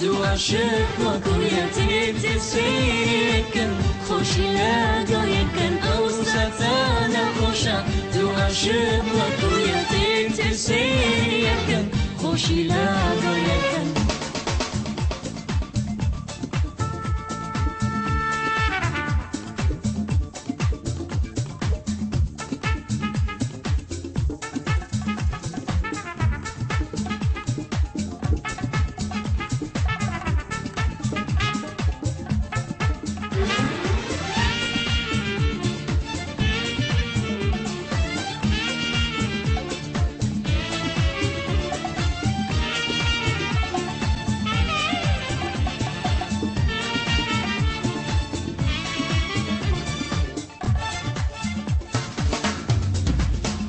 دوو عاشق وەکو یەتێ سەیرێکن، خۆشی لەگەڵ یەکن. ئەو ساتە ناخۆشە، دوو عاشق وەکو یەتێ سەیرێکن، خۆشی لەگەڵ یەکن.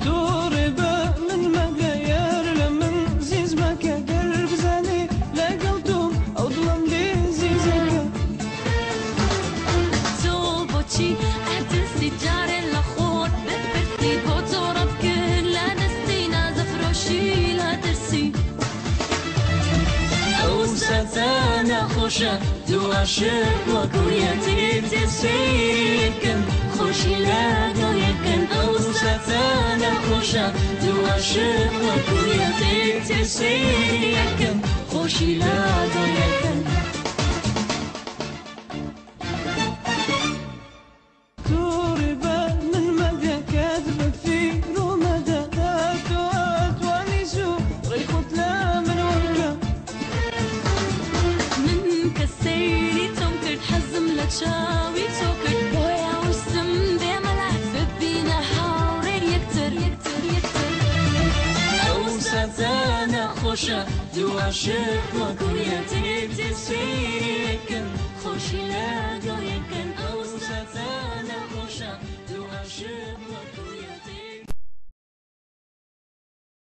تۆڕێ بە من مەگە، یار لە من زیز مەکە، گەر بزانێ لەگەڵ تۆم ئەو دڵم بێ زیزەکە. تۆ بۆچی ئەترسی؟ جارێ لە خۆت بپرسی، بۆ تۆڕە بکرد لە دەستی نازەفرۆشی لە ترسی. ئەو ساتە ناخۆشە، دوو عاشق وەکو یەتێ سەیرێکن، خۆشی لەگەڵ یەکن. ئەو ساتە ناخۆشە، دوو عاشق وەکو یەتێ سەیرێکن، خۆشی لەگەڵ یەکن. تۆڕێ بە من مەگە، کات بە فیرۆ مەدە، تۆ ئەتوانی زوو ڕێی خۆت لە من وەرکە. من کە سەیری تۆم کرد، حەزم لە چاوی تۆ کرد، بۆیە ویستم بێمە لات، ببینە هاوڕێ یەکتر یەکتر یەکتر. ئەو ساتە ناخۆشە، دوو عاشق وەکو یەتێ سەیرێکن، خۆشی لەگەڵ یەکن. ئەو ساتە ناخۆشە، دوو عاشق وەکو